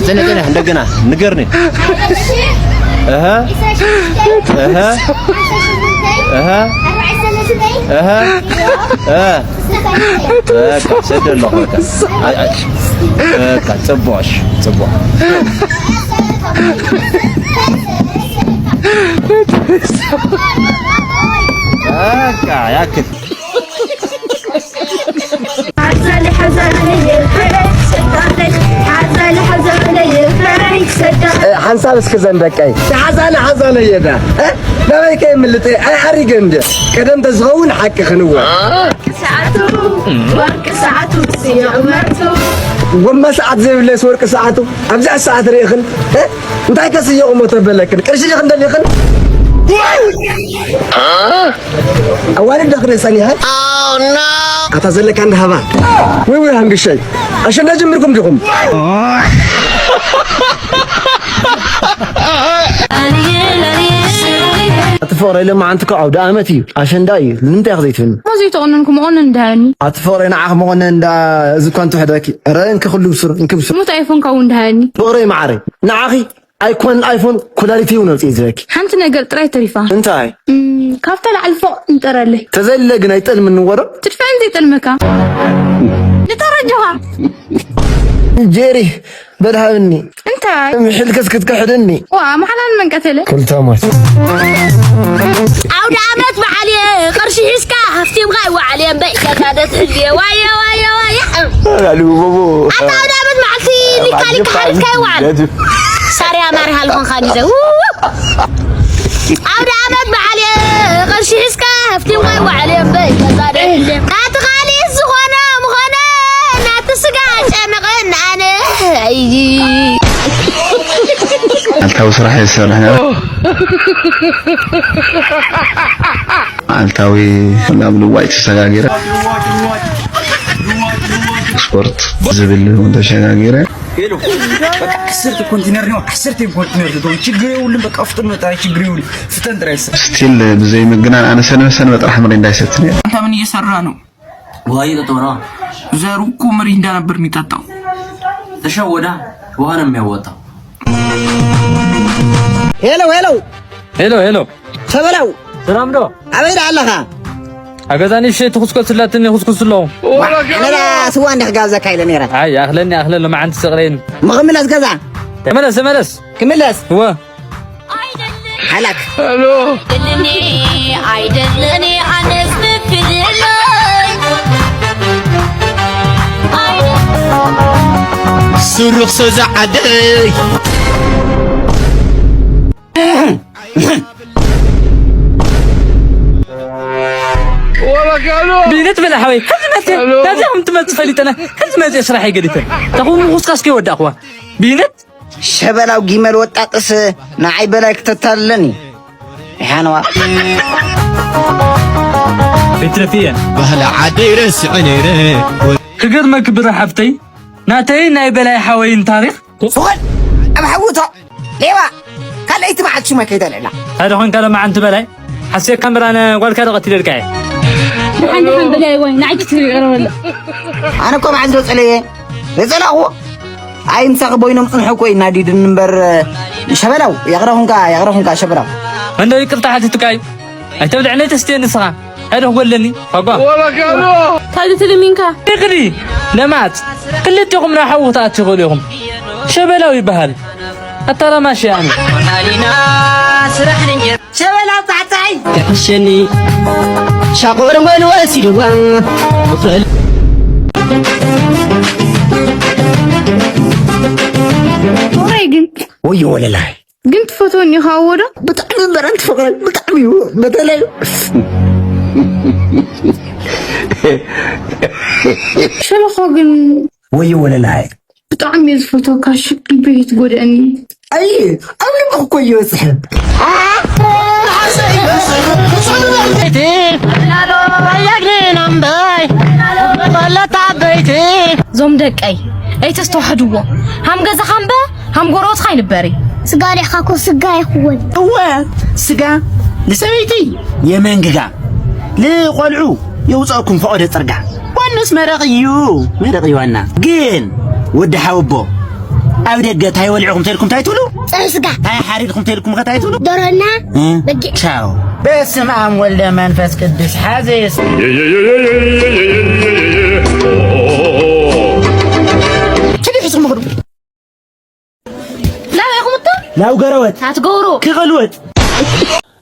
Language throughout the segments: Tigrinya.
ጤና ጤና እንደገና ንገርኒ። እህ እህ እህ እህ በቃ ሰደሎ በቃ። አይ፣ አይ፣ በቃ ጽቦሽ ጽቦ። በቃ ያክል። ሓንሳብ እስኪ ዘንደቀይ ሓዛነ ሓዛነ የዳ ናበይ ከይምልጥ ኣይዓሪገ እንደ ቀደም ተዝኸውን ሓቂ ክንወ ሰዓቱ ወርቂ ሰዓቱ ስየቕመቱ ጎማ ሰዓት ዘይብለስ ወርቂ ሰዓቱ ኣብዚኣ ሰዓት ርኢኽን እንታይ ከስየቑሞ ተበለክን ቅርሺ ዲኽን ደሊኽን ኣዋልድ ዶ ክርኢ ጸኒሐ ኣታ ዘለካ እንዳሃባ ወይ ወይ ሃንግሸይ ኣሸንዳ ጀሚርኩም ዲኹም ኣቲ ፍቕረይ ለማዓንቲ እኮ ኣውደ ኣመት እዩ ኣሸንዳ እዩ ንምንታይ ኢኺ ዘይትብልኒ እሞ ዘይተቆነንኩ መቆነን እንዳሃኒ ኣቲ ፍቕረይ ንዓኺ መቆነን እንዳ እዚ እኳ እንትውሕደኪ ረ እንኪ ኩሉ ብስሩ እንኪ ብስሩ ሙት ኣይፎንካ እውን እንዳሃኒ ፍቕረይ መዓረይ ንዓኺ ኣይኮን ኣይፎን ኩላሊት እውን ኣውፅእ ዝህበኪ ሓንቲ ነገር ጥራይ ተሪፋ እንታይ እም፣ ካብታ ላዕሊ ፎቕ ንጠረለይ ተዘለ ግን ኣይጠልምኒ ወረ ትድፈን ዘይጠልመካ ንጠረጅኻ ጄሪ በልሃብኒ እንታይ ምሕልክስ ክትክሕድኒ ዋ መሓላን መንቀተለ ክልተ ሞት ኣውደ ዓመት በዓል እየ ቅርሺ ሒዝካ ሃፍቲምካ ይወዓል እየ እምበይ ገዳደት ህልየ ዋየ ዋየ ዋየ ኣታ ኣውደ ዓመት መዓልቲ ሊካ ሊካ ሓሪፍካ ይወዓል ሳርያ ማርያ ሃልኾንካ ጊዘ ኣውደ ዓመት በዓል እየ ቅርሺ ሒዝካ ሃፍቲምካ ይወዓል እየ እምበይ ገዳደት ህልየ ናቲ ካሊእ ዝኾነ ምኾነ ናቲ ስጋ ጨነቐን ኣነ መዓልታዊ ስራሕ እየ ዝሰርሕ ነረ። መዓልታዊ ናብ ልዋጭ ተሰጋጊረ ስፖርት ዝብል እውን ተሸጋጊረ። ሄሎ በቃ ዓሰርተ ኮንቲነር ነው ዓሰርተ ኮንቲነር ትተው ችግር የውልም በቃ ፍጥን መጣ ችግር የውል ፍጠን ጥራይ ሰብ ስቲል ብዘይ ምግናን ኣነ ሰንበ ሰንበ ጥራሕ ምሪ እንዳይሰትን እየ። አንተ ምን እየሰራ ነው? ውሃ እየጠጣሁ ነዋ። ዘሩ እኮ ምሪንዳ ነበር የሚጠጣው። ተሸወዳ ውሃ ነው የሚያዋጣው። ሄሎ ሄሎ ሄሎ ሄሎ ሸበላው ሰላም ዶ ኣበይ ደኣ ኣለኻ? ኣገዛኒ ሸይ ትኹስኮስ ስላትኒ ኹስኩስ ኣለኹ። ኣነዳ ስዋ እንዲኽ ጋብዘካ ኢለ ነይረ። ኣይ ኣኽለኒ ኣኽለ ሎማዓንቲ ስቕረይኒ። ምኽምለስ ገዛ። ተመለስ ተመለስ። ክምለስ። እወ። ሓላክ ኣይደልኒ ኣይደልኒ ኣነስ ምፍልላይ ስሩኽ ሰዛ ዓደይ ቢነት በላ ሓወይ ከምዚ መፅእ ናብዚ ከም ትመፅእ ፈሊጠና ከምዚ መፅእ ስራሕ ይገዲፈ ተኹም ምኹስካስ ከይወዳእኽዋ ቢነት ሸበላው ጊመል ወጣጥስ ንዓይ በላይ ክተታልለኒ ይሓነዋ ይትረፍየ ባህሊ ዓደይ ረስዐ ነይረ ክገርመኪ ብረ ሓፍተይ ናተይ ናይ በላይ ሓወይን ታሪኽ ስኹል ኣብ ሓውቶ ሌባ ካልኣይቲ መዓልቲ ሽማይ ከይተልዕላ ሓደ ኾንካ ለማዓንቲ በላይ ሓስየካ ምራነ ጓልካ ዶ ቀቲለልካ እየ ሓንቲ ሓንቲ በላይ ወይ ንዓይ ክትብል ይቕረበላ ኣነ እኮ መዓልቲ ዶ ጸለየ ዘይጸላእዎ ኣይ ምሳኺ ቦይኖም ጽንሑ እኮ እዩ ናዲድኒ እምበር ሸበላው የቕረኹንካ የቕረኹንካ ሸበላው መንዶ ይቅርታ ሓቲቱካ እዩ ኣይተብልዕነይ ተስትየ ንስኻ እንታይ ዶ ክጎድለኒ ኳጓ ካልእ ትልሚንካ ይኽሪ ለማት ክልቴኹም ናብ ሓዊ ክትኣትዩ ይኽእሉ ኢኹም ሸበላው ይበሃል ኣታ ለማሽ እየ ኣነ ሸበላ ጻዕጻይ ክሕሸኒ ሻቆር መን ወሲድዋ ፍቕረይ ግን ወዮ ወለላይ ግን ትፈትወኒ ኢኻ እዎ ዶ? ብጣዕሚ እምበር ኣንቲ ፍቕረይ ብጣዕሚ እዩ በተለይ ሸለኾ ግን ወዮ ወለላይ ብጣዕሚ እየ ዝፈትወካ እሺ ልበይ ኣይትጎድእኒ። ኣየ ኣብ ልብኺ እኮ እዩ በፅሐ። እዞም ደቀይ ኣይተስተውሕድዎ ሃም ገዛኻ እምበ ሃም ጎረቤትኻ ኣይንበሪ። ስጋ ሪእኻ እኮ ስጋ ኣይኽወን። እወ ስጋ ንሰበይቲ የመንግጋ ልቆልዑ የውፀእኩም ፈቐዶ ፅርጋ ዋናስ መረቕ እዩ መረቕ እዩ ዋና ግን ወዲ ሓወቦ ኣብ ደገ ታይ ወሊዕኹም ተልኩም ታይ ትብሉ? ጸብሒ ስጋ። ታይ ሓሪድኹም ተልኩም ከ ታይ ትብሉ? ዶሮና እ? በጊዕ። ቻው። በስመ ኣብ ወልደ መንፈስ ቅዱስ ሓዘ የስ- ችዲ ሒዝኩም ኽዱ። ላበይ ኢኹም እቶ? ናብ ገረወት። ኣትገብሩ። ክቐልወጥ።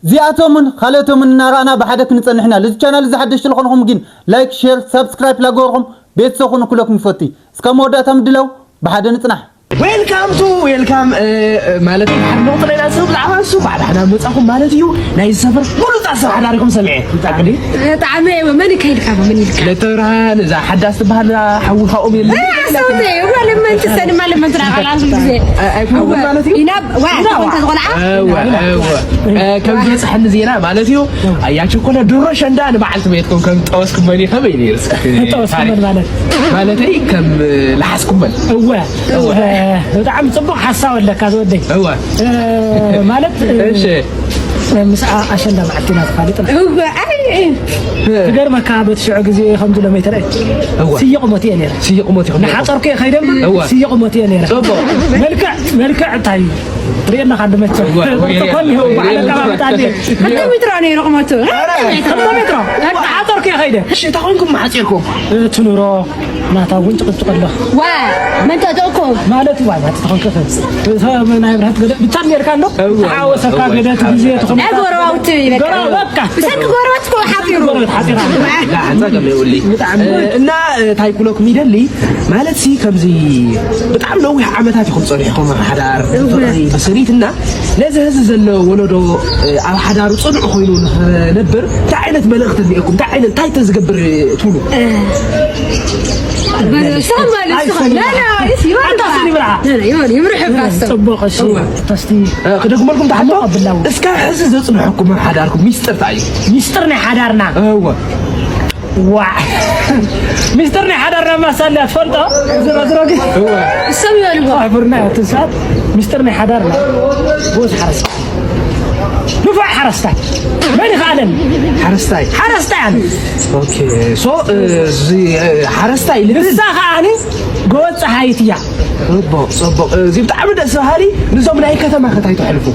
እዚኣቶምን ካልኦቶምን እናረኣና ብሓደ ክንጸንሕ ኢና። ልዚ ቻናል እዚ ሓደሽቲ ዝኾንኹም ግን ላይክ፣ ሼር፣ ሳብስክራይብ ላገበርኩም ቤተሰብ ኩኑ ክለኩም ይፈቲ። እስካብ መወዳእታ ምድላው ብሓደ ንጽናሕ። ዌልካም ቱ ዌልካም። ማለት ሓደ ለውጢ ሌላ ሰብ ብዛዕባ እሱ ባዕዳሕና መጻኹም ማለት እዩ። ናይ ሰፈር ብሉጻት ሰብ ሓዳሪኹም ሰሚዐ። ብጣዕሚ ብጣዕሚ። መን ይከይድካ መን ይልካ? ለተብርሃን እዛ ሓዳስ ትበሃል ሓዊ ካብኦም የለ። ሰውተይ እዋ ለመንቲ ሰንማ ለመንቲ ናባላ ግዜ። ኣይኮንኩም ማለት እዩ? ኢና ዋ ኢና ዋ። ተቆልዓ። እወ እወ። ከም ዝበጽሐኒ ዜና ማለት እዩ። ኣያቸው ኮነ ድሮ ሸንዳ ንበዓልቲ ቤትኩም ከም ጠወስኩም መን ይኸበይ ነይሩ። ጠወስኩም መን ማለት? ማለተይ ከም ለሓስኩም መን? እወ። እወ። ብጣዕሚ ጽቡቕ ሓሳብ ኣለካ ዝወደይ። እወ። ማለት እሺ። ምስ ኣሸንዳ መዓልቲ ኢና ተፋሊጥና። እወ ኣይ። ትገርመካ በቲ ሽዑ ግዜ ከምዚ ሎመይ ተረእ እወ። ስየ ቁመት እየ ነይረ። ስየ ቁመት ይኹን። ንሓፀርኩ እየ ከይደ እምበር እወ። ስየ ቁመት እየ ነይረ። ጽቡቕ። መልክዕ መልክዕ እንታይ እዩ? ርእየና ካንዲ መቸም እወ፣ እወ፣ ተኾን ይኸው በዓል እወ። ኣቀማምጣ እንዴ? ክልተ ሜትሮ ነይሩ ቁመቱ። ኧረ፣ ክልተ ሜትሮ። በቃ ሓፀርኩ እየ ከይደ። እሺ ተኾንኩም ማሓፂርኩም። እቲ ኑሮ ናታ እውን ጭቕጭቕ ኣሎ። ዋ መን ተጠቁ? ማለት ዋ ማለት ተኾንከ ሰብ ናይ ብርሃት ገደ ብቻ ነርካ ኣሎ። እወ፣ ተሓወሰካ እወ። ገደ እቲ ግዜ ተኾን ናይ ጎረባውቲ በቃ። ጎረባ በቃ። ብሰንኪ ጎረባውቲ እኮ ሓፊሩ። ጎረባውቲ ሓፊራ። ላ ሓንጻ ገለ ይውሊ። ብጣዕሚ። እና እ፣ ታይ ኩለኩም ይደሊ ማለት ሲ ከምዚ ብጣዕሚ ነዊሕ ዓመታት ይኹም ጸኒሕኩም ኣብ ሓዳር እወ። ፍቕሪ ስሪትና ነዚ ህዚ ዘሎ ወለዶ እ፣ ኣብ ሓዳሩ ጽኑዕ ኮይኑ ንኽነብር እንታይ ዓይነት መልእኽቲ እኒኤኩም? እንታይ ዓይነት እንታይ ተዝገብር ትብሉ? በል፣ ስኻ ማለት፣ ስኻ። ኣይሰማዕን። ላ፣ ላ፣ ይስ-፣ ይበል ኣታ ስኒ ብልዓ። ላ፣ ላ፣ ይበል፣ ይምርሕ እባ ሰብ። ጽቡቕ፣ እሺ። እወ። ተስቲ። እ፣ ክደግመልኩም ትሓቶ? ኣቢላዎ። እስካብ ሕዚ ዘጽንሐኩም ኣብ ሓዳርኩም ሚስጥር እንታይ እዩ? ሚስጥር ናይ ሓዳርና? እወ። ዋዕ። ሚስጥር ናይ ሓዳርና ማሳልያ ትፈልጦ? ዝሮ፣ ዝሮ ግን። እወ። ሰብ ይበልዎ። ኣሕብርና እያ፣ እቲ ሰዓት ሚስጥር ናይ ሓዳርና። ጎዝ ሓረስ። ንፉዕ ሓረስታይ። መን ይኸኣለኒ? ሓረስታይ? ሓረስታይ ኣነ። ኦኬ፣ ሶ፣ እ፣ እዚ፣ እ፣ ሓረስታይ ልብል ንሳ ኸኣኒ ጎበዝ ጸሓይት እያ። ጽቡቕ፣ ጽቡቕ። እዚ ብጣዕሚ ደስ በሃሊ። ንዞም ናይ ከተማ ከታይ ተሕልፉ?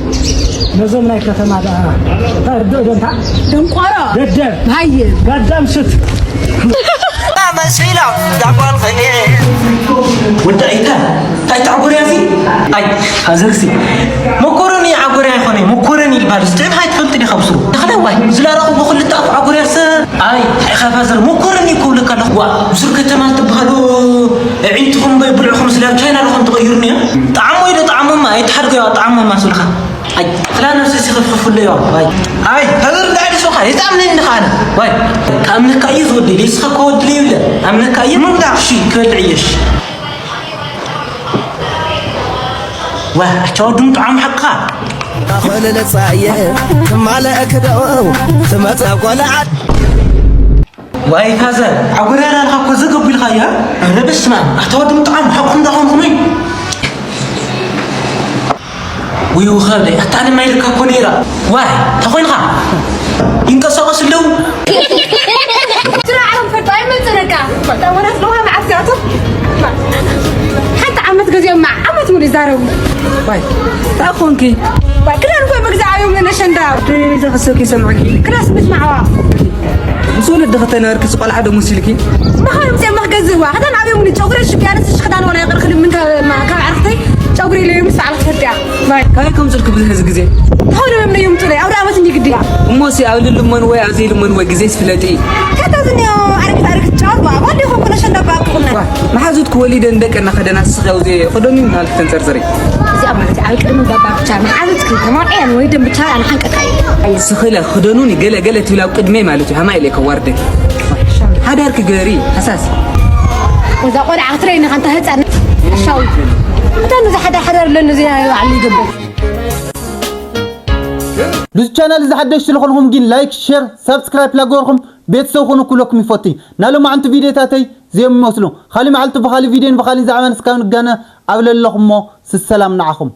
ነዞም ናይ ከተማ ደኣ፣ እታ ርድእ ዶ እንታ? ደንቆሮ። ደደብ። ሃየ። ጋዳም ሽት። መሲላ፣ ዳጓል ኸኔ። ወዲ ኣይታ፣ እንታይ ተዓጎርያ እዚ? ኣይ፣ ፋዘርሲ፣ መኮረኒ ዓጎርያ ይኾነ፣ መኮረኒ ይባል፣ እዚ ጥዕም ሃይ ትፈልጥ ዲኻ ብስሩ? ተኸለ ዋይ፣ ዝላረኹ ብኽልተ ኣፍ ዓጎርያ ሰ-፣ ኣይ፣ እንታይ ኢኻ ፋዘር፣ መኮረኒ እኮ ብለካ ኣለኹ። ዋ፣ ብስሩ ከተማ ትበሃሉ፣ ኣዒንትኹም በይ ብልዕኹም ስለ ኣብ ቻይና ኣለኹም ትቕይሩኒ እዮም። ጣዕሞ ኢለ ጣዕሞማ፣ ኣይትሓድጎ እያ ጣዕሞማ ስብልኻ። ኣይ፣ ክላ ነብሲ ሲኽፍኽፍለዮ፣ ኣይ። ኣይ፣ ፋዘር እንታይ ኢሉ ስብኻ፣ የጣምነኒ ኻነ። ዋይ፣ ከኣምነካ እዩ ዝወደይ፣ ደስኻ ከወድል ይብለ፣ ኣምነካ እዩ። ምንዳ፣ እሺ፣ ክበልዕ እየሽ። ዋ፣ ኣቻ ወድም ጣዕም ሓቅኻ። ኣኾለለ ጻየ፣ ትማለአ ክደው፣ ትመጸ ቆልዓ። ዋይ ፋዘር፣ ዓጉርያ ዳልካ እኮ ዘገቡ ኢልካ እያ። ኣረ በስመ ኣብ፣ ኣታ ወድም ጣዕም ሓቅኹም ዳኾንኩም እዩ። ውይ ውኸብለይ፣ ኣታ ኣነ ማይ ኢልካ እኮ ነይራ። ዋይ፣ እንታይ ኮይንካ? ይንቀሳቐስ ኣለዉ። ስራ ዓለም ፈርቶ ኣይመጽእን እካ። እታ ወራት ለውሃ መዓት እያ፣ ኣቶ። ሓንቲ ዓመት ገዚኦማ፣ ዓመት ሙሉ ይዛረቡ። ዋይ፣ እንታይ ኮንኪ? ዋይ፣ ክዳን እኮ ምግዛእ እዮም ነሸንዳ። ቴሌቪዥን ክሰብኪ ይሰምዑኪ። ክላስ ምስማዕዋ። ምስ ወለዲ ከተነበርኪ፣ እዚ ቆልዓ ዶ መሲልኪ? መኻን ምጽእ መኽገዝእዋ። ክዳን ኣብዮም ንጨጉሪ ሽግያነ፣ ስሽ ክዳን ወላ ይቕር ክልምን ካብ፣ ካብ ዓርክተይ ጨጉሪ ኢለዮም ምስ በዓል ክትፈትያ። ባይ። ካበይ ከምጽልኪ ብዙሕ እዚ ግዜ? ተኾነ መምነ ይምጡለይ፣ ኣብ ዳኣመት እንዲ ግዲ። እሞ ሲ ኣብ ልልመን ወይ ኣብ ዘይልመን ወይ ግዜ ስፍለጢ። ከታ ዝኒኦ ኣረግት ኣረግት ጫወት ዋ፣ ባዲ ኾንኩ ነሸንዳ ባክኹና። ዋ፣ መሓዙትኪ ወሊደን ደቀን እናኸደና ንስኺ ኣብ ዘይኸደኑ እናልኪ ተንጸርጽሪ። እዚኣ ማለት ኣብ ቅድሚ ባባ ብቻ መሓዙትኪ ተመርዕየን ወይ ደም ብቻ ኣነ ሓንቀቃ እየ። ስኽለ ክደኑኒ ገለ ገለ ትብል ኣብ ቅድመይ ማለት እዩ። ሃማይ ኢለ ከዋርደኪ። ሓዳርኪ ገሪ፣ ሃሳስ። እዛ ቆልዓ ክትረይኒ ከንታ ህፃን። ሻው። እታ ነዚ ሓደ ሓዳር ኣለኒ፣ እዚ ባዕሉ ይገብር። ብዚ ቻናል እዚ ሓደሽቲ ዝኾንኹም ግን ላይክ፣ ሼር፣ ሳብስክራይብ ላገበርኩም ቤተሰብ ኩኑ ክብለኩም ይፈቱ። ናይ ሎማዓንቲ ቪድዮታተይ እዚኦም ይመስሉ። ካሊእ መዓልቲ ብኻሊእ ቪድዮን ብኻሊእ ዛዕባን እስካብ ንጋነ ኣብ ለለኹሞ ስሰላም ንዓኹም።